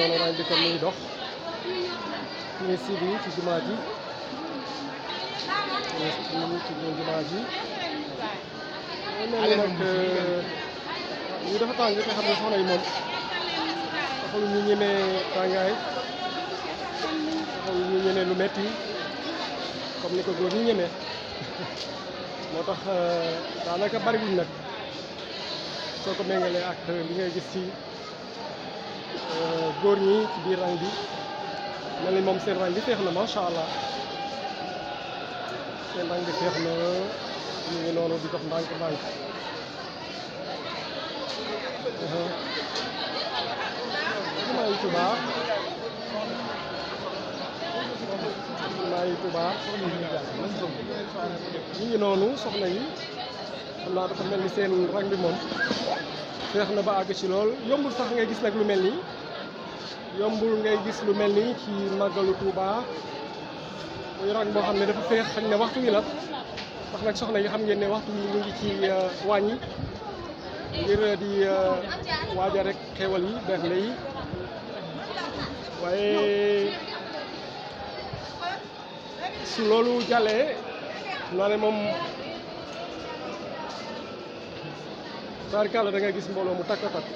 noonu rang bi comme muy dox ñu si bi ci jumaa ji ñu ci jumaa ji mel ni nag ñu dafa tàng te xam ne soxna yi moom taxul ñu ñemee tàngaay taxul ñu ñemee lu metti comme ni ko góor ñi ñemee moo tax daanaka bariwuñ nag soo ko méngalee ak li ngay gis ci góor ñi ci biir rang bi mel ni moom seen rang bi feex na macha allah seen rang bi feex na ñu ngi noonu di dox ndànk-ndànk jumaa yi Tuubaa ñu ngi noonu soxna yi xam naa dafa mel ni seen rang bi moom feex na ba àgg ci lool yombul sax ngay gis nag lu mel nii yombul ngay gis lu mel nii ci màggalu Tuuba muy rang boo xam ne dafa feex xañ ne waxtu wi la ndax nag soxna yi xam ngeen ne waxtu wi ñu ngi ci wàññi ngir di waaja rek xewal yi bernde yi waaye su loolu jàllee naa ne moom tarkala da nga gis mbooloo mu takk a takk